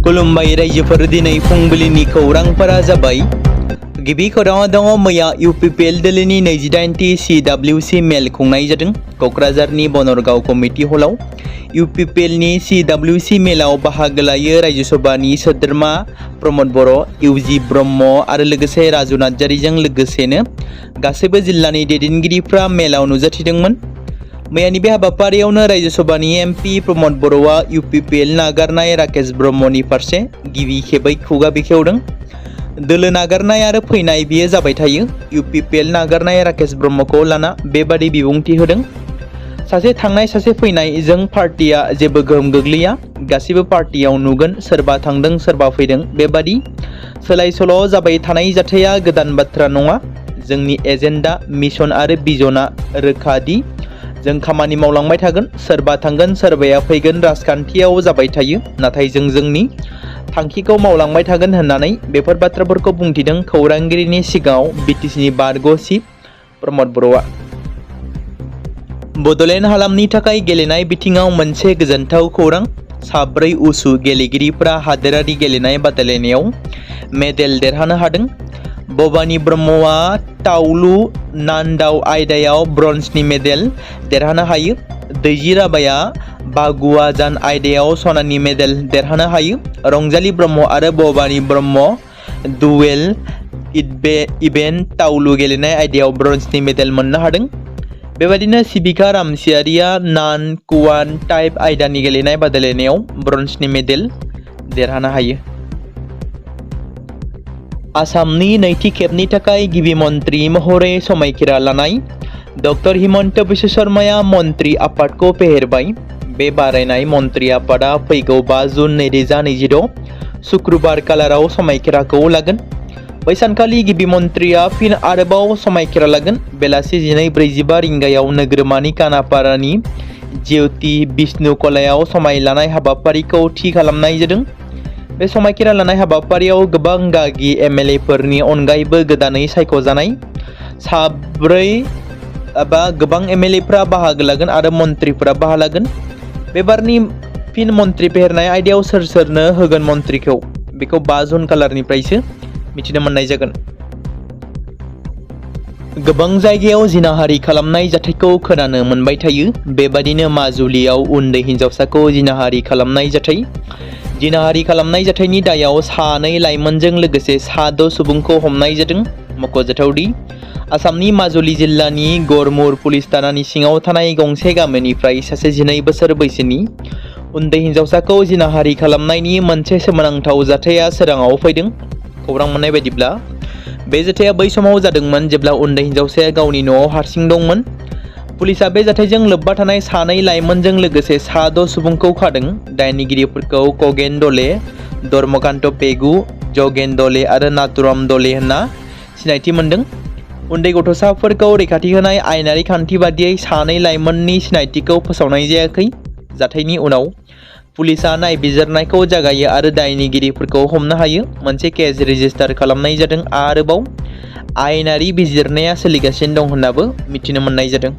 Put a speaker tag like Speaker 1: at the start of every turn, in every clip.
Speaker 1: खुलुमबाय रायजोफोर दिनै फुंबिलिनि खौरांफोरा जाबाय। गिबि खौराङाव दङ मैया इउपिपिएल दोलोनि 28थि CWC मेल खुंनाय जादों क'क्राझारनि बनरगाव कमिटि हलाव। इउपिपिएलनि CWC मेलाव बाहागो लायो रायजो सभानि सोद्रोमा प्रमद बर', इउजि ब्रह्म आरो लोगोसे राजु नार्जारिजों लोगोसेनो गासैबो जिल्लानि दैदेनगिरिफ्रा मेलाव नुजाथिदोंमोन। मैयानि बे हाबाफारियावनो रायजो सभानि MP प्रमद बर'आ इउपिपिएल नागारनाय राकेश ब्रह्मनि फारसे गिबि खेबै खुगा बेखेवदों। दोलो नागारनाय आरो फैनाय बियो जाबाय थायो। इउपिपिएल नागारनाय राकेश ब्रह्मखौ लाना बेबादि बिबुंथि होदों। सासे थांनाय सासे फैनायजों पार्टिया जेबो गोहोम गोग्लैया। गासिबो पार्टियाव नुगोन सोरबा थांदों सोरबा फैदों। बेबादि सोलाय सोल' जाबाय थानाय जाथाया गोदान बाथ्रा नङा। जोंनि एजेन्डा मिशन आरो बिजनआ रोखा दि जों खामानि मावलांबाय थागोन। सोरबा थांगोन सोरबाया फैगोन राजखान्थियाव जाबाय थायो, नाथाय जों जोंनि थांखिखौ मावलांबाय थागोन होननानै बेफोर बाथ्राफोरखौ बुंथिदों खौरांगिरिनि सिगाङाव बिटिसिनि बारग' चिफ प्रमद बर'आ। बड'लेण्ड हालामनि थाखाय गेलेनाय बिथिङाव मोनसे गोजोनथाव खौरां। साब्रै उसु गेलेगिरिफ्रा हादोरारि गेलेनाय बादायलायनायाव मेडेल देरहानो हादों। भबानी ब्रह्मआ तावलु नान्दाव आयदायाव ब्रन्जनि मेडेल देरहानो हायो। दैजि राभाया बागुवाजान आयदायाव सनानि मेडेल देरहानो हायो। रंजाली ब्रह्म आरो भबानी ब्रह्म डुवेल इभेन्ट तावलु गेलेनाय आयदायाव ब्रन्जनि मेडेल मोननो हादों। बेबायदिनो सिबिका रामसियारिया नान कुवान टाइप आयदानि गेलेनाय बादायलायनायाव ब्रन्जनि मेडेल देरहानो हायो। आसामनि नैथि खेबनि थाखाय गिबि मन्त्रि महरै समायखिरा लानाय डक्टर हिमन्त बिश्व शर्माया मन्त्रि आफादखौ फेहेरबाय। बे बारायनाय मन्त्रि आफादा फैगौ 5 जुन 2026 शुक्रबार कालाराव समायखिराखौ लागोन। बै सानखालि गिबि मन्त्रिया फिन आरोबाव समायखिरा लागोन। बेलासि 12:45 रिंगायाव नोगोरमानि कानापारानि ज्योति विष्णु कलायाव समाय लानाय हाबाफारिखौ थि खालामनाय जादों। बे समायखिरा लानाय हाबाफारियाव गोबां गागि MLA-फोरनि अनगायैबो गोदानै सायख'जानाय साब्रै एबा गोबां MLA-फ्रा बाहागो लागोन आरो मन्त्रिफोरा बाहागो लागोन। बेबारनि फिन मन्त्रि फेहेरनाय आयदायाव सोरनो होगोन मन्त्रिखौ, बेखौ 5 जुन खालारनिफ्रायसो मिथिनो मोननाय जागोन। गोबां जायगायाव जिनाहारि खालामनाय जाथायखौ खोनानो मोनबाय थायो। बेबादिनो माजुलियाव उन्दै हिन्जावसाखौ जिनाहारि खालामनाय जाथाय। जिनाहारि खालामनाय जाथायनि दायाव 2 लाइमोनजों लोगोसे 6 सुबुंखौ हमनाय जादों। मख'जाथावदि आसामनि माजुलि जिल्लानि गरमुर पुलिस थानानि सिङाव थानाय गंसे गामिनिफ्राय सासे 12 बोसोर बैसोनि उन्दै हिन्जावसाखौ जिनाहारि खालामनायनि मोनसे सोमोनांथाव जाथाया सोराङाव फैदों। खौरां मोननाय बायदिब्ला बे जाथाया बै समाव जादोंमोन जेब्ला उन्दै हिन्जावसाया गावनि न'आव हारसिं दंमोन। पुलिसा बे जाथायजों लोब्बा थानाय 2 लाइमोनजों लोगोसे 6 सुबुंखौ खादों। दायनिगिरिफोरखौ कगेन दले, धर्मकान्त पेगु, जगेन दले आरो नाथुराम दले होनना सिनायथि मोनदों। उन्दै गथ'साफोरखौ रैखाथि होनाय आयेनारि खान्थि बादियै 2 लाइमोननि सिनायथिखौ फोसावनाय जायाखै। जाथायनि उनाव पुलिसा नायबिजिरनायखौ जागायो आरो दायनिगिरिफोरखौ हमनो हायो। मोनसे केस रेजिस्टार खालामनाय जादों। आरोबाव आयेनारि बिजिरनाया सोलिगासिनो दं होननाबो मिथिनो मोननाय जादों।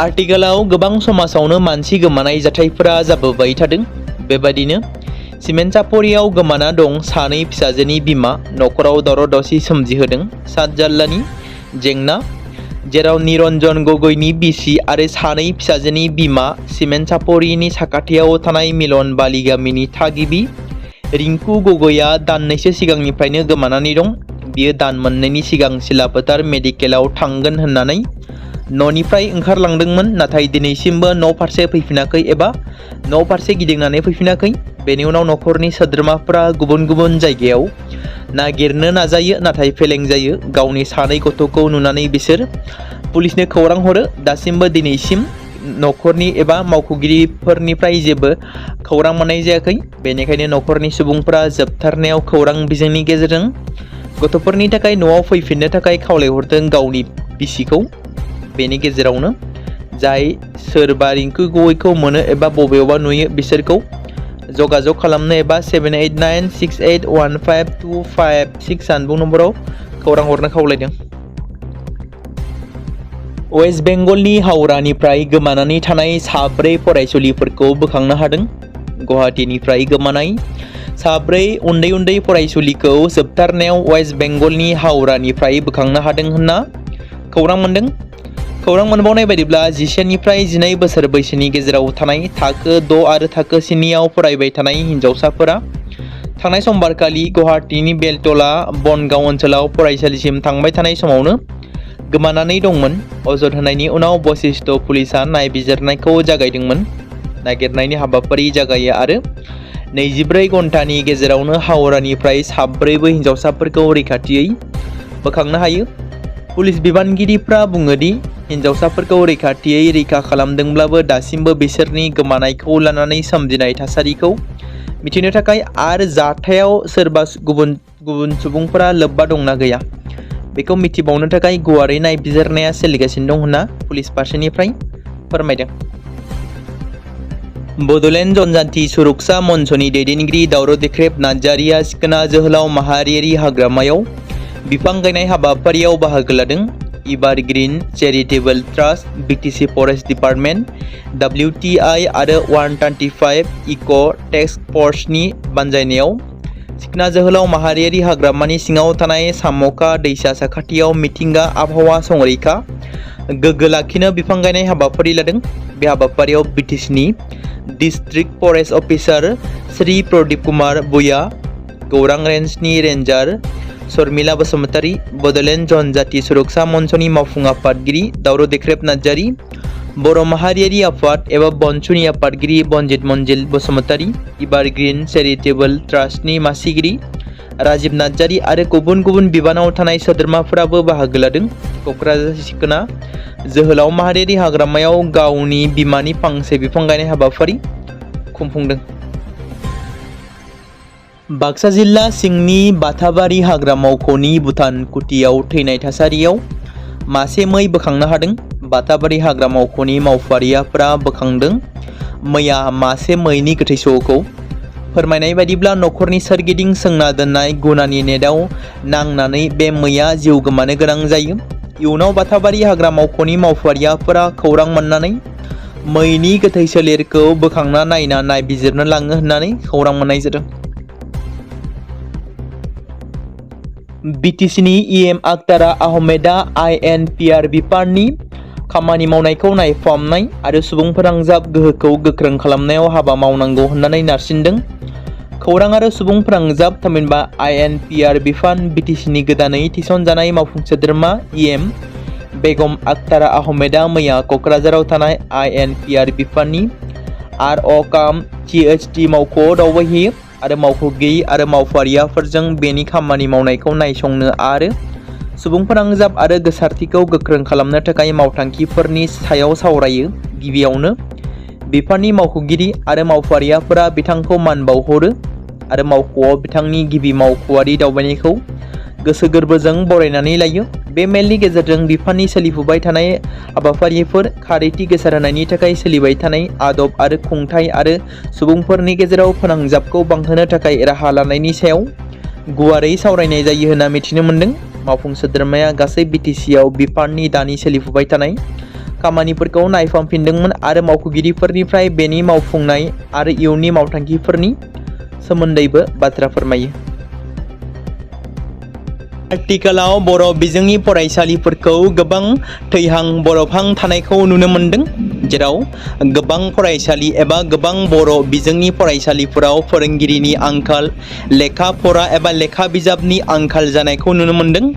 Speaker 1: आथिखालाव गोबां समाजावनो मानसि गोमानाय जाथायफोरा जाबोबाय थादों। बेबादिनो सिमेन्टसापरियाव गोमाना दं 2 फिसाजोनि बिमा। न'खराव दावराव दावसि सोमजिहोदों 7 जाल्लानि जेंना, जेराव निरन्जन गगैनि बिसि आरो 2 फिसाजोनि बिमा सिमेन्टसापरिनि साखाथियाव थानाय मिलन बालि गामिनि थागिबि रिंकु गगैया दाननैसो सिगांनिफ्रायनो गोमानानै दं। बियो दान मोननैनि सिगां सिलाफोथार मेडिकेलाव थांगोन होननानै न'निफ्राय ओंखारलांदोंमोन, नाथाय दिनैसिमबो न' फारसे फैफिनाखै एबा न' फारसे गिदिंनानै फैफिनाखै। बेनि उनाव न'खरनि सोद्रोमाफोरा गुबुन गुबुन जायगायाव नागिरनो नाजायो, नाथाय फेलें जायो। गावनि 2 गथ'खौ नुनानै बिसोर पुलिसनो खौरां हरो। दासिमबो दिनैसिम न'खरनि एबा मावख'गिरिफोरनिफ्राय जेबो खौरां मोननाय जायाखै। बेनिखायनो न'खरनि सुबुंफोरा जोबथारनायाव खौरां बिजोंनि गेजेरजों गथ'फोरनि थाखाय न'आव फैफिननो थाखाय खावलायहरदों गावनि बिसिखौ। बेनि गेजेरावनो जाय सोरबा रिंकु गगैखौ मोनो एबा बबेयावबा नुयो बिसोरखौ जगाजग खालामनो एबा 7896815256 जानबुं नम्बराव खौरां हरनो खावलायदों। वेस्ट बेंगलनि हावड़ानिफ्राय गोमानानै थानाय 4 फरायसुलिफोरखौ बोखांनो हादों। गुवाहाटीनिफ्राय गोमानाय साब्रै उन्दै फरायसुलिखौ जोबथारनायाव वेस्ट बेंगलनि हावड़ानिफ्राय बोखांनो हादों होनना खौरां मोनदों। खौरां मोनबावनाय बायदिब्ला 11 निफ्राय 12 बोसोर बैसोनि गेजेराव थानाय थाखो 6 आरो थाखो 7 आव फरायबाय थानाय हिन्जावसाफोरा थांनाय समबारखालि गुवाहाटीनि बेलतला बनगाव ओनसोलाव फरायसालिसिम थांबाय थानाय समावनो गोमानानै दंमोन। अजद होनायनि उनाव बशिष्ट पुलिसा नायबिजिरनायखौ जागायदोंमोन। नागिरनायनि हाबाफारि जागायो आरो 24 घन्टानि गेजेरावनो हावड़ानिफ्राय साब्रैबो हिन्जावसाफोरखौ रैखाथियै बोखांनो हायो। पुलिस बिबानगिरिफ्रा बुङो दि हिन्जावसाफोरखौ रैखा खालामदोंब्लाबो दासिमबो बिसोरनि गोमानायखौ लानानै सोमजिनाय थासारिखौ मिथिनो थाखाय आरो जाथायाव सोरबा गुबुन सुबुंफोरा लोब्बा दंना गैया बेखौ मिथिबावनो थाखाय गुवारै नायबिजिरनाया सोलिगासिनो दं होनना पुलिस फारसेनिफ्राय फोरमायदों। बड'लेण्ड जनजाति सुरक्षा मन्चनि दैदेनगिरि बtr नार्जारिया सिखोना जोहोलाव माहारियारि हाग्रामायाव बिफां गायनाय हाबाफारियाव बाहागो लादों। Evergreen charitable trust, BTC forest department, WTI आरो 125 इक' टेस्क फर्सनि बानजायनायाव सिखोना जोहोलाव माहारियारि हाग्रामानि सिङाव थानाय साम'खा दैसा साखाथियाव मिथिंगा आबहावा संरैखा गोग्गो लाखिनो बिफां गायनाय हाबाफारि लादों। बे हाबाफारियाव BTCनि district forest officer Shri Pradip Kumar बुया, खौरां रेन्जनि रेन्जार शर्मिला बसुमतारी, बड'लेण्ड जनजाति सुरक्षा मन्चनि मावफुं आफादगिरि बtr नार्जारी, बर' माहारियारि आफाद एबा बनसुनि आफादगिरि बनजित मंजिल बसुमतारी, एभारग्रीन चेरिटेबल ट्रास्टनि मासिगिरि राजीव नार्जारी आरो गुबुन बिबानाव थानाय सोद्रोमाफोराबो बाहागो लादों। क'क्राझार सिखोना जोहोलाव माहारियारि हाग्रामायाव गावनि बिमानि फांसे बिफां गायनाय हाबाफारि खुंफुंदों। बाक्सा जिल्ला सिंनि बाथाबारि हाग्रा मावख'नि भुटान कुटियाव थैनाय थासारियाव मासे मै बोखांनो हादों। बाथाबारि हाग्रा मावख'नि मावफारियाफोरा बोखांदों मैया मासे मैनि गोथै सह'खौ। फोरमायनाय बायदिब्ला न'खरनि सोरगिदिं सोंना दोननाय गुनानि नेटआव नांनानै बे मैया जिउ गोमानो गोनां जायो। इयुनाव बाथाबारि हाग्रा मावख'नि मावफारियाफोरा खौरां मोननानै मैनि गोथै सोलेरखौ बोखांना नायबिजिरनो लाङो होननानै खौरां मोननाय जादों। BTCनि EM आक्तारा आहमेदा INPR बिफाननि खामानि मावनायखौ नायफामनाय आरो सुबुं फोनांजाब गोहोखौ गोख्रों खालामनायाव हाबा मावनांगौ होननानै नारसिनदों। खौरां आरो सुबुं फोनांजाब थामहिनबा INPR बिफान BTCनि गोदानै थिसनजानाय मावफुं सोद्रोमा EM बेगम आक्तारा आहमेदा मैया क'क्राझाराव थानाय INPR बिफाननि RO काम THT मावख'आव दावबायहैयो आरो मावख'गिरि आरो मावफारियाफोरजों बेनि खामानि मावनायखौ नायसंनो आरो सुबुं फोनांजाब आरो गोसारथिखौ गोख्रों खालामनो थाखाय मावथांखिफोरनि सायाव सावरायो। गिबियावनो बिफाननि मावख'गिरि आरो मावफारियाफोरा बिथांखौ मान बावहरो आरो मावख'आव बिथांनि गिबि मावख'आरि दावबायनायखौ गोसो गोरबोजों बरायनानै लायो। बे मेलनि गेजेरजों बिफाननि सोलिफुबाय थानाय हाबाफारिफोर, खारिथि गोसारहोनायनि थाखाय सोलिबाय थानाय आदब आरो खुंथाय आरो सुबुंफोरनि गेजेराव फोनांजाबखौ बांहोनो थाखाय राहा लानायनि सायाव गुवारै सावरायनाय जायो होनना मिथिनो मोन्दों। मावफुं सोद्रोमाया गासै BTCआव बिफाननि दानि सोलिफुबाय थानाय खामानिफोरखौ नायफामफिनदोंमोन आरो मावख'गिरिफोरनिफ्राय बेनि मावफुंनाय आरो इयुननि मावथांखिफोरनि सोमोन्दैबो बाथ्रा फोरमायो। आथिखालाव बर' बिजोंनि फरायसालिफोरखौ गोबां थैहां बरफहां थानायखौ नुनो मोन्दों, जेराव गोबां फरायसालि एबा गोबां बर' बिजोंनि फरायसालिफोराव फोरोंगिरिनि आंखाल, लेखा फरा एबा लेखा बिजाबनि आंखाल जानायखौ नुनो मोन्दों।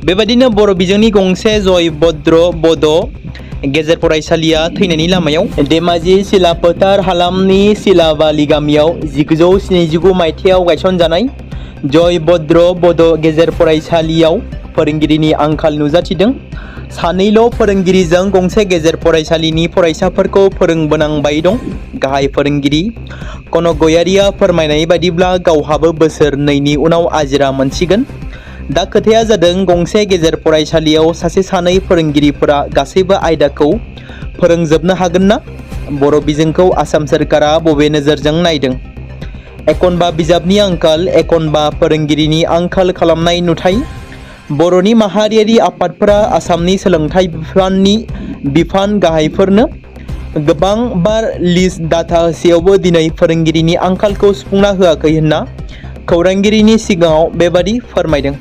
Speaker 1: बेबायदिनो बर' बिजोंनि गंसे जय बद्र बड' गेजेर फरायसालिया थैनायनि लामायाव। धेमाजि सिलाफोथार हालामनि सिलाबालि गामियाव 1979 मायथाइयाव गायसनजानाय जय बद्र बड' गेजेर फरायसालियाव फोरोंगिरिनि आंखाल नुजाथिदों। सानैल' फोरोंगिरिजों गंसे गेजेर फरायसालिनि फरायसाफोरखौ फोरोंबोनांबाय दं। गाहाय फोरोंगिरि कनक गयारिया फोरमायनाय बायदिब्ला गावहाबो बोसोरनैनि उनाव आजिरा मोनसिगोन। दा खोथाया जादों गंसे गेजेर फरायसालियाव सासे सानै फोरोंगिरिफोरा गासैबो आयदाखौ फोरोंजोबनो हागोन ना? बर' बिजोंखौ आसाम सोरखारा बबे नोजोरजों नायदों? एखनबा बिजाबनि आंखाल, एखनबा फोरोंगिरिनि आंखाल खालामनाय नुथाय। बर'नि माहारियारि आफादफोरा आसामनि सोलोंथाइ बिफान गाहायफोरनो गोबां बार लिस्ट डाटा होसेयावबो दिनै फोरोंगिरिनि आंखालखौ सुफुंना होआखै होनना खौरांगिरिनि सिगाङाव बेबादि फोरमायदों।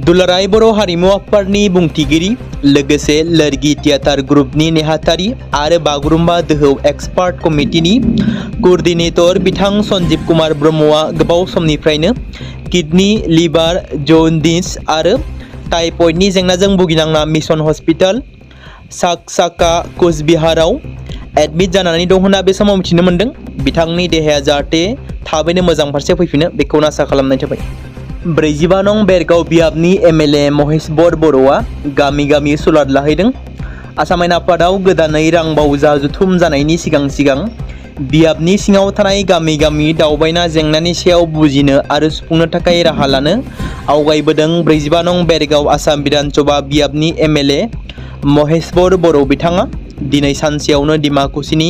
Speaker 1: दुलाराय बर' हारिमु आफादनि बुंथिगिरि लोगोसे लोरगि थियेटार ग्रुपनि नेहाथारि आरो बागुरुम्बा दोहौ एक्सपार्ट कमिटिनि कोअर्डिनेटर बिथां सन्जीब कुमार ब्रह्मआ गोबाव समनिफ्रायनो किडनी, लिभार, जन्डिस आरो टाइफयडनि जेंनाजों भुगिनांना मिशन हस्पिटाल साकसाका कुचबिहाराव एडमिट जानानै दं होनना बे समाव मिथिनो मोन्दों। बिथांनि देहाया जाहाथे थाबैनो मोजां फारसे फैफिनो बेखौनो आसा खालामनाय थाबाय। 45 नं बेरगाव बियाबनि एमएलए महेश बर'आ गामि गामि सुलाद लाहैदों। आसाम आयेन आफादाव गोदानै रां बावजा जुथुम जानायनि सिगां बियाबनि सिङाव थानाय गामि गामि दावबायना जेंनानि सायाव बुजिनो आरो सुफुंनो थाखाय राहा लानो आवगायबोदों। 45 नं बेरगाव आसाम विधानसभा बियाबनि एमएलए महेश बर' बिथाङा दिनै सानसेयावनो डिमाकुसिनि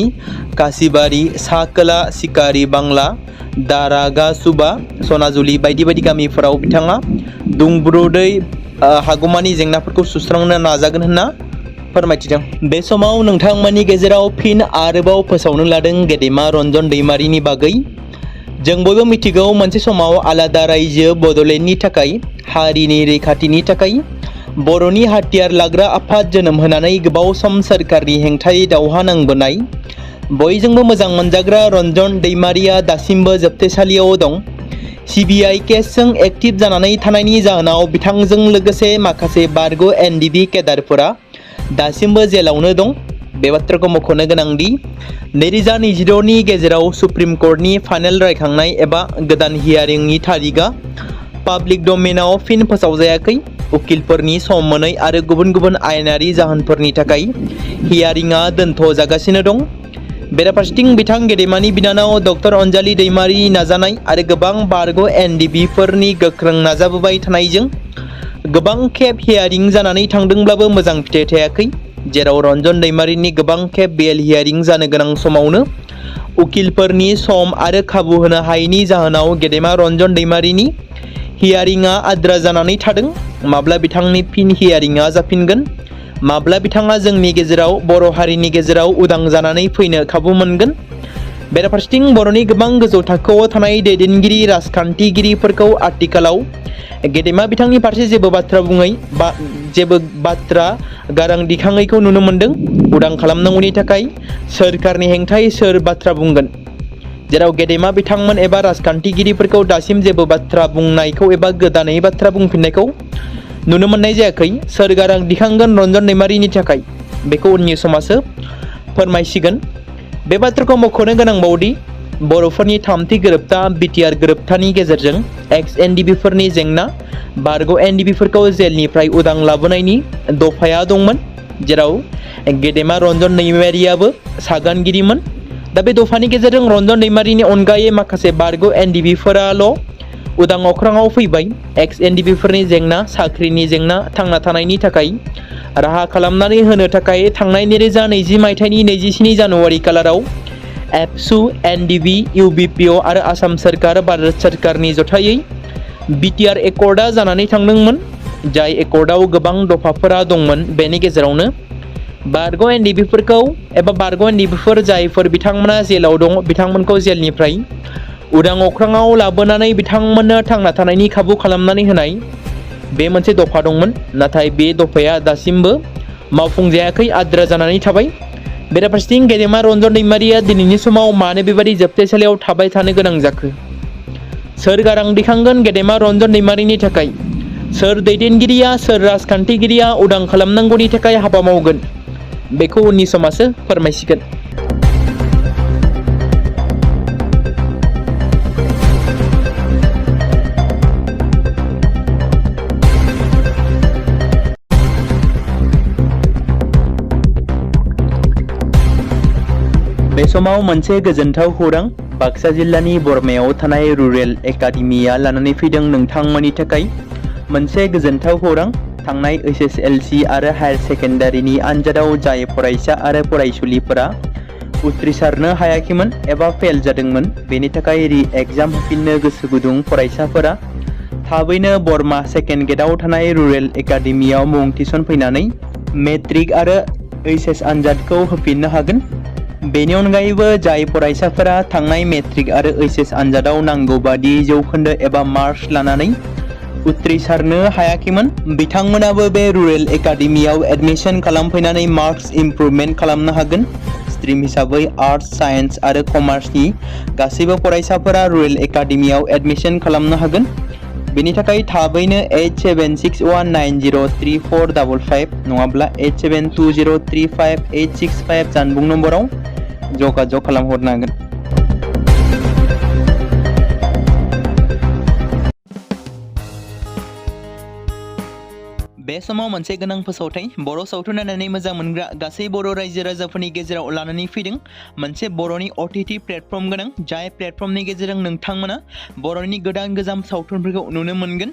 Speaker 1: कासिबारि, सा-खोला सिकारि बांला, दारागासुबा, सनाजुलि बायदि बायदि गामिफोराव बिथाङा दुंब्रुदै हागौमानि जेंनाफोरखौ सुस्रांनो नाजागोन होनना फोरमायथिदों। बे समाव नोंथांमोननि गेजेराव फिन आरोबाव फोसावनो लादों गेदेमा रन्जन दैमारिनि बागै। जों बयबो मिथिगौ मोनसे समाव आलादा रायजो बड'लेण्डनि थाखाय हारिनि रैखाथिनि थाखाय बर'नि हाथियार लाग्रा आफाद जोनोम होनानै गोबाव सम सोरखारनि हेंथायै दावहा नांबोनाय बयजोंबो मोजां मोनजाग्रा रन्जन दैमारिया दासिमबो जोबथेसालियाव दं। सिबिआइ केसजों एक्टिभ जानानै थानायनि जाहोनाव बिथांजों लोगोसे माखासे बारग' एनडिएफबी केडारफोरा दासिमबो जेलावनो दं। बे बाथ्राखौ मख'नो गोनांदि 2026 नि गेजेराव सुप्रिम कर्टनि फाइनेल रायखांनाय एबा गोदान हियारिंनि थारिखआ पाब्लिक डमेनाव फिन फोसावजायाखै। उकिलफोरनि सम मोनै आरो गुबुन गुबुन आयेनारि जाहोनफोरनि थाखाय हियारिंआ दोनथ'जागासिनो दं। बेराफारसेथिं बिथां गेदेमानि बिनानाव डक्टर अनजालि दैमारिनि नाजानाय आरो गोबां बारग' एनडिएफबीफोरनि गोख्रों नाजाबोबाय थानायजों गोबां खेब हियारिं जानानै थांदोंब्लाबो मोजां फिथाइ थायाखै। जेराव रन्जन दैमारिनि गोबां खेब बेल हियारिं जानो गोनां समावनो उकिलफोरनि सम आरो खाबु होनो हायैनि जाहोनाव गेदेमा रन्जन दैमारिनि हियारिंआ आद्रा जानानै थादों। माब्ला बिथांनि फिन हियारिंआ जाफिनगोन, माब्ला बिथाङा जोंनि गेजेराव बर' हारिनि गेजेराव उदां जानानै फैनो खाबु मोनगोन। बेराफारसेथिं बर'नि गोबां गोजौ थाखोआव थानाय दैदेनगिरि राजखान्थिगिरिफोरखौ आथिखालाव गेदेमा बिथांनि फारसे जेबो बाथ्रा गारां दिखाङैखौ नुनो मोन्दों। उदां खालामनांगौनि थाखाय सोरखारनि हेंथायै सोर बाथ्रा बुंगोन? जेराव गेदेमा बिथांमोन एबा राजखान्थिगिरिफोरखौ दासिम जेबो बाथ्रा बुंनायखौ एबा गोदानै बाथ्रा बुंफिननायखौ नुनो मोननाय जायाखै। सोर गारां दिखांगोन रन्जन दैमारिनि थाखाय बेखौ उननि समासो फोरमायसिगोन। बे बाथ्राखौ मख'नो गोनांबावदि बर'फोरनि थामथि गोरोबथा बिटिआर गोरोबथानि गेजेरजों एक्स एनडिएफबीफोरनि जेंना बारग' एनडिएफबीफोरखौ जेलनिफ्राय उदां लाबोनायनि दफाया दंमोन, जेराव गेदेमा रन्जन दैमारियाबो सागानगिरिमोन। दा बे दफानि गेजेरजों रन्जन दैमारिनि अनगायै माखासे बारग' एनडिएफबीफोराल' उदां अख्राङाव फैबाय। एक्स एनडिएफबीफोरनि जेंना, साख्रिनि जेंना, थांना थानायनि थाखाय राहा खालामनानै होनो थाखाय थांनाय 2020 मायथाइनि 27 जानुवारि खालाराव एबसु, एनडिएफबी, इउबिपिअ आरो आसाम सोरखार भारत सोरखारनि जथायै बिटिआर एकर्डआ जानानै थांदोंमोन। जाय एकर्डआव गोबां दफाफोरा दंमोन। बेनि गेजेरावनो बारग' एनडिएफबीफोरखौ एबा बारग' एनडिएफबीफोर जायफोर बिथांमोना जेलाव दं बिथांमोनखौ जेलनिफ्राय उदां अख्राङाव लाबोनानै बिथांमोननो थांना थानायनि खाबु खालामनानै होनाय बे मोनसे दफा दंमोन। नाथाय बे दफाया दासिमबो मावफुंजायाखै, आद्रा जानानै थाबाय। बेराफारसेथिं गेदेमा रन्जन दैमारिया दिनैनि समाव मानो बेबादि जोबथेसालियाव थाबाय थानो गोनां जाखो? सोर गारां दिखांगोन गेदेमा रन्जन दैमारिनि थाखाय? सोर दैदेनगिरिया, सोर राजखान्थिगिरिया उदां खालामनांगौनि थाखाय हाबा मावगोन? बेखौ उननि समासो फोरमायसिगोन। बे समाव मोनसे गोजोनथाव खौरां बाक्सा जिल्लानि बरमायाव थानाय रुरेल एकाडेमिया लानानै फैदों नोंथांमोननि थाखाय मोनसे गोजोनथाव खौरां। थांनाय एसएसएलसी आरो हायार सेकेन्डारिनि आनजादाव जाय फरायसा आरो फरायसुलिफोरा उथ्रिसारनो हायाखैमोन एबा फेल जादोंमोन, बेनि थाखाय रि एग्जाम होफिननो गोसो गुदुं फरायसाफोरा थाबैनो बरमा सेकेन्ड गेटआव थानाय रुरेल एकाडेमियाव मुं थिसनफैनानै मेट्रिक आरो HS आनजादखौ होफिननो हागोन। बेनि अनगायैबो जाय फरायसाफोरा थांनाय मेट्रिक आरो HS आनजादाव नांगौ बादि जौखोन्दो एबा मार्क्स लानानै उथ्रिसारनो हायाखैमोन, बिथांमोनाबो बे रुरेल एकाडेमियाव एडमिशन खालामफैनानै मार्क्स इमप्रुभमेन्ट खालामनो हागोन। स्ट्रिम हिसाबै आर्ट्स, साइन्स आरो कमार्सनि गासैबो फरायसाफोरा रुरेल एकाडेमियाव एडमिशन खालामनो हागोन। बेनि थाखाय थाबैनो 8761903455 नङाब्ला 87203585 जानबुं नम्बराव जगाजग खालामहरनो हागोन। बे समाव मोनसे गोनां फोसावथाय बर' सावथुन नायनानै मोजां मोनग्रा गासै बर' रायजो राजाफोरनि गेजेराव लानानै फैदों मोनसे बर'नि OTT प्लेटफर्म गोनां, जाय प्लेटफर्मनि गेजेरजों नोंथांमोना बर'नि गोदान गोजाम सावथुनफोरखौ नुनो मोनगोन।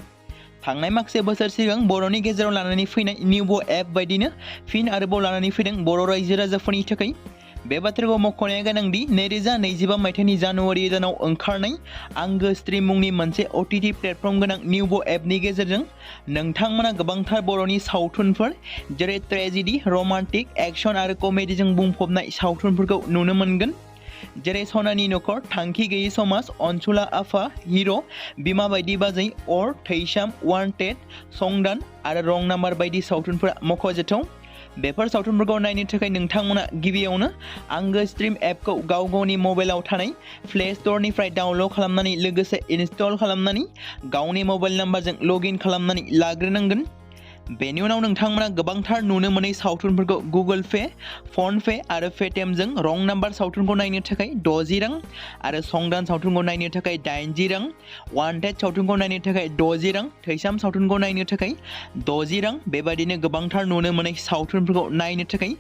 Speaker 1: थांनाय माखासे बोसोर सिगां बर'नि गेजेराव लानानै फैनाय निउबो एप बायदिनो फिन आरोबाव लानानै फैदों बर' रायजो राजाफोरनि थाखाय। बे बाथ्राखौ मख'नाया गोनांदि 2025 मायथाइनि जानुवारि दानाव ओंखारनाय आंगो स्ट्रिम मुंनि मोनसे OTT प्लेटफर्म गोनां निउबो एपनि गेजेरजों नोंथांमोना गोबांथार बर'नि सावथुनफोर जेरै ट्रेजेडी, रमान्टिक, एक्शन आरो कमेडीजों बुंफबनाय सावथुनफोरखौ नुनो मोनगोन। जेरै सनानि नखर, थांखि गैयै समाज, अनसुला आफा, हिर', बिमा बायदि बाजै, अर, थैसाम, वान्टेड, संदान आरो रं नाम्बार बायदि सावथुनफोरा मख'जाथाव। बेफोर सावथुनफोरखौ नायनो थाखाय नोंथांमोना गिबियावनो आंगो स्ट्रिम एपखौ गाव गावनि मबाइलाव थानाय प्ले स्ट'रनिफ्राय डाउनल'ड खालामनानै लोगोसे इनस्टल खालामनानै गावनि मबाइल नाम्बारजों लगइन खालामनानै लाग्रोनांगोन। बेनि उनाव नोंथांमोना गोबांथार नुनो मोनै सावथुनफोरखौ गुगोल पे, फन पे आरो पेटिएमजों रं नाम्बार सावथुनखौ नायनो थाखाय 60 रां आरो संदान सावथुनखौ नायनो थाखाय 80 रां, वान्टेड सावथुनखौ नायनो थाखाय 60 रां, थैसाम सावथुनखौ नायनो थाखाय 60 रां बेबायदिनो गोबांथार नुनो मोनै सावथुनफोरखौ नायनो थाखाय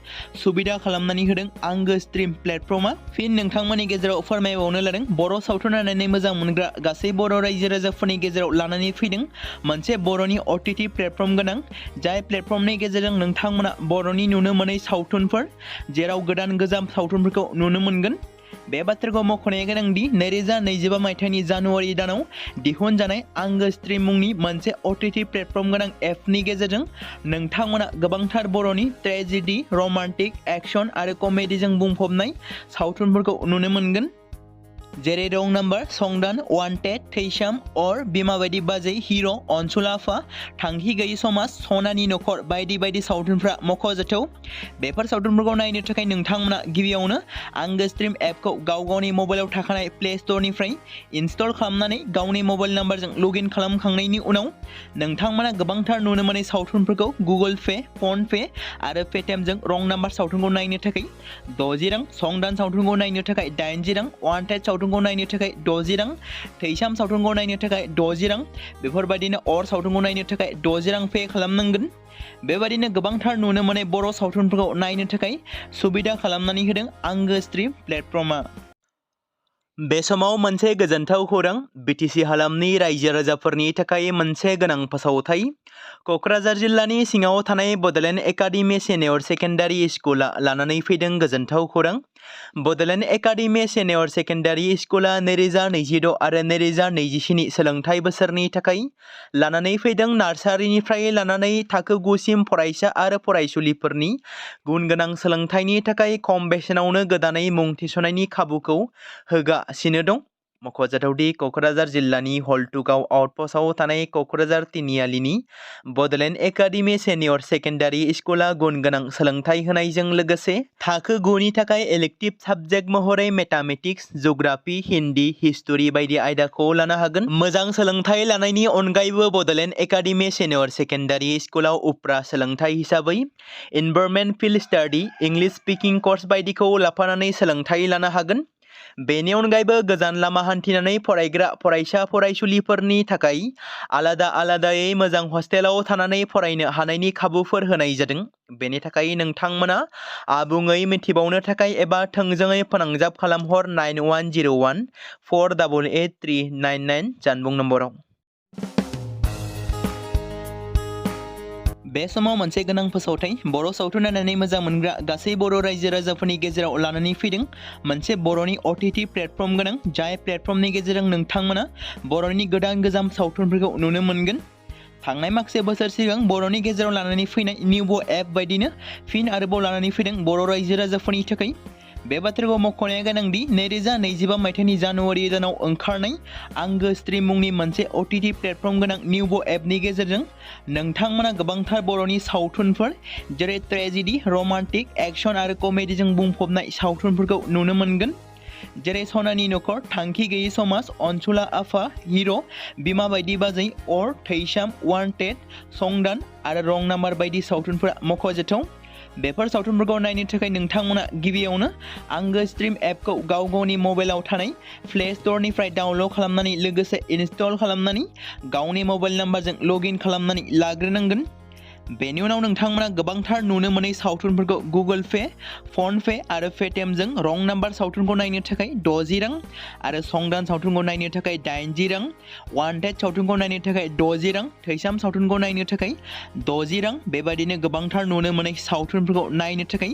Speaker 1: सुबिदा खालामनानै होदों आंगो स्ट्रिम प्लेटफर्मा। फिन नोंथांमोननि गेजेराव फोरमायबावनो लादों बर' सावथुन नायनानै मोजां मोनग्रा गासै बर' रायजो राजाफोरनि गेजेराव लानानै फैदों मोनसे बर'नि OTT प्लेटफर्म गोनां, जाय प्लेटफर्मनि गेजेरजों नोंथांमोना बर'नि नुनो मोनै सावथुनफोर जेराव गोदान गोजाम सावथुनफोरखौ नुनो मोनगोन। बे बाथ्राखौ मख'नाया गोनांदि 2025 मायथाइनि जानुवारि दानाव दिहुनजानाय आंगो स्ट्रिम मुंनि मोनसे OTT प्लेटफर्म गोनां एपनि गेजेरजों नोंथांमोना गोबांथार बर'नि ट्रेजेडी, रमान्टिक, एक्शन आरो कमेडीजों बुंफबनाय सावथुनफोरखौ नुनो मोनगोन। जेरै रं नाम्बार, संदान, वान्टेड, थैसाम, अर, बिमा बायदि बाजै, हिर', अनसुला आफा, थांखि गैयै समाज, सनानि नखर बायदि बायदि सावथुनफ्रा मख'जाथाव। बेफोर सावथुनफोरखौ नायनो थाखाय नोंथांमोना गिबियावनो आंगो स्ट्रिम एपखौ गाव गावनि मबाइलाव थाखानाय प्ले स्ट'रनिफ्राय इनस्टल खालामनानै गावनि मबाइल नाम्बारजों लगइन खालामखांनायनि उनाव नोंथांमोना गोबांथार नुनो मोनै सावथुनफोरखौ गुगोल पे, फन पे आरो पेटिएमजों रं नाम्बार सावथुनखौ नायनो थाखाय 60 रां, संदान सावथुनखौ नायनो थाखाय 80 रां, वान्टेड सावथुनखौ नायनो थाखाय 60 रां, थैसाम सावथुनखौ नायनो थाखाय 60 रां बेफोरबायदिनो अर सावथुनखौ नायनो थाखाय 60 रां पे खालामनांगोन। बेबायदिनो गोबांथार नुनो मोनै बर' सावथुनफोरखौ नायनो थाखाय सुबिदा खालामनानै होदों आंगो स्ट्रिम प्लेटफर्मा। बे समाव मोनसे गोजोनथाव खौरां, BTC हालामनि रायजो राजाफोरनि थाखाय मोनसे गोनां फोसावथाय। क'क्राझार जिल्लानि सिङाव थानाय बड'लेण्ड एकाडेमि सिनियर सेकेन्डारि स्कुला लानानै फैदों गोजोनथाव खौरां। बड'लेण्ड एकाडेमि सिनियर सेकेन्डारि स्कुला 2026 आरो 2027 सोलोंथाइ बोसोरनि थाखाय लानानै फैदों नार्सारिनिफ्राय लानानै थाखो 9 सिम फरायसा आरो फरायसुलिफोरनि गुन गोनां सोलोंथाइनि थाखाय खम बेसेनावनो गोदानै मुं थिसननायनि खाबुखौ होगासिनो दं। मख'जाथावदि क'क्राझार जिल्लानि हल्टुगाव आउटपस्टआव थानाय क'क्राझार तिनिआलिनि बड'लेण्ड एकाडेमि सिनियर सेकेन्डारि स्कुला गुन गोनां सोलोंथाइ होनायजों लोगोसे थाखो 9 नि थाखाय इलेक्टिभ साबजेक्ट महरै मेथामेटिक्स, जिअ'ग्राफि, हिन्दी, हिस्टरि बायदि आयदाखौ लानो हागोन। मोजां सोलोंथाइ लानायनि अनगायैबो बड'लेण्ड एकाडेमि सिनियर सेकेन्डारि स्कुलाव उफ्रा सोलोंथाइ हिसाबै environment field study, English speaking course बायदिखौ लाफानानै सोलोंथाइ लानो हागोन। बेनि अनगायैबो गोजान लामा हान्थिनानै फरायग्रा फरायसा फरायसुलिफोरनि थाखाय आलादा आलादायै मोजां हस्टेलाव थानानै फरायनो हानायनि खाबुफोर होनाय जादों। बेनि थाखाय नोंथांमोना आबुङै मिथिबावनो थाखाय एबा थोंजोङै फोनांजाब खालामहर 9101488399 जानबुं नम्बराव। बे समाव मोनसे गोनां फोसावथाय बर' सावथुन नायनानै मोजां मोनग्रा गासै बर' रायजो राजाफोरनि गेजेराव लानानै फैदों मोनसे बर'नि OTT प्लेटफर्म गोनां, जाय प्लेटफर्मनि गेजेरजों नोंथांमोना बर'नि गोदान गोजाम सावथुनफोरखौ नुनो मोनगोन। थांनाय माखासे बोसोर सिगां बर'नि गेजेराव लानानै फैनाय निउबो एप बायदिनो फिन आरोबाव लानानै फैदों बर' रायजो राजाफोरनि थाखाय। बे बाथ्राखौ मख'नाया गोनांदि 2025 मायथाइनि जानुवारि दानाव ओंखारनाय आंगो स्ट्रीम मुंनि मोनसे OTT प्लेटफर्म गोनां निउबो एपनि गेजेरजों नोंथांमोना गोबांथार बर'नि सावथुनफोर जेरै ट्रेजेडी, रमान्टिक, एक्शन आरो कमेडीजों बुंफबनाय सावथुनफोरखौ नुनो मोनगोन। जेरै सनानि नखर, थांखि गैयै समाज, अनसुला आफा, हिर', बिमा बायदि बाजै, अर, थैसाम, वान्टेड, संदान आरो रं नाम्बार बायदि सावथुनफोरा मख'जाथाव। बेफोर सावथुनफोरखौ नायनो थाखाय नोंथांमोना गिबियावनो आंगो स्ट्रीम एपखौ गाव गावनि मबाइलाव थानाय प्ले स्ट'रनिफ्राय डाउनल'ड खालामनानै लोगोसे इनस्टल खालामनानै गावनि मबाइल नाम्बारजों लगइन खालामनानै लाग्रोनांगोन। बेनि उनाव नोंथांमोना गोबांथार नुनो मोनै सावथुनफोरखौ गुगोल पे, फन पे आरो पेटिएमजों रं नाम्बार सावथुनखौ नायनो थाखाय 60 रां आरो संदान सावथुनखौ नायनो थाखाय 80 रां, वान्टेड सावथुनखौ नायनो थाखाय 60 रां, थैसाम सावथुनखौ नायनो थाखाय 60 रां बेबायदिनो गोबांथार नुनो मोनै सावथुनफोरखौ नायनो थाखाय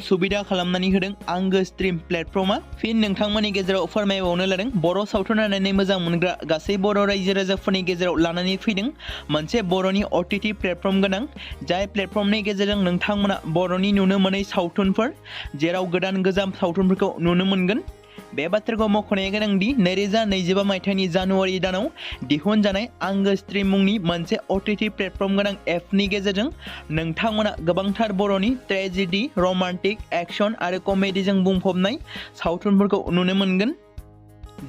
Speaker 1: सुबिदा खालामनानै होदों आंगो स्ट्रीम प्लेटफर्मा। फिन नोंथांमोननि गेजेराव फोरमायबावनो लादों बर' सावथुन नायनानै मोजां मोनग्रा गासै बर' रायजो राजाफोरनि गेजेराव लानानै फैदों मोनसे बर'नि OTT प्लेटफर्म गोनां जाय प्लेटफर्मनि गेजेरजों नोंथांमोना बर'नि नुनो मोनै सावथुनफोर जेराव गोदान गोजाम सावथुनफोरखौ नुनो मोनगोन। बे बाथ्राखौ मख'नाया गोनांदि 2025 मायथाइनि जानुवारि दानाव दिहुनजानाय आंगो स्ट्रीम मुंनि मोनसे OTT प्लेटफर्म गोनां एपनि गेजेरजों नोंथांमोना गोबांथार बर'नि ट्रेजेडी, रमान्टिक, एक्शन आरो कमेडीजों बुंफबनाय सावथुनफोरखौ नुनो मोनगोन।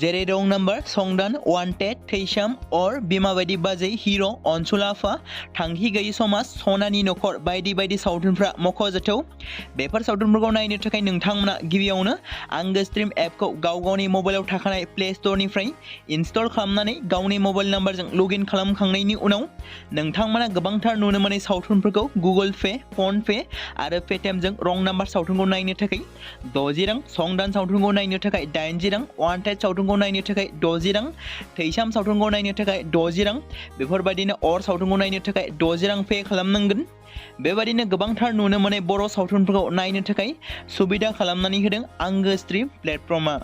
Speaker 1: जेरै रं नाम्बार, संदान, वान्टेड, थैसाम, अर, बिमा बायदि बाजै, हिर', अनसुला आफा, थांखि गैयै समाज, सनानि नखर बायदि बायदि सावथुनफ्रा मख'जाथाव। बेफोर सावथुनफोरखौ नायनो थाखाय नोंथांमोना गिबियावनो आंगो स्ट्रीम एपखौ गाव गावनि मबाइलाव थाखानाय प्ले स्ट'रनिफ्राय इनस्टल खालामनानै गावनि मबाइल नाम्बारजों लगइन खालामखांनायनि उनाव नोंथांमोना गोबांथार नुनो मोनै सावथुनफोरखौ गुगोल पे, फन पे आरो पेटिएमजों रं नाम्बार सावथुनखौ नायनो थाखाय 60 रां, संदान सावथुनखौ नायनो थाखाय 80 रां, वान्टेड सावथुनखौ नायनो थाखाय 60 रां, थैसाम सावथुनखौ नायनो थाखाय 60 रां बेफोरबायदिनो अर सावथुनखौ नायनो थाखाय 60 रां पे खालामनांगोन। बेबायदिनो गोबांथार नुनो मोनै बर' सावथुनफोरखौ नायनो थाखाय सुबिदा खालामनानै होदों आंगो स्ट्रीम प्लेटफर्मा।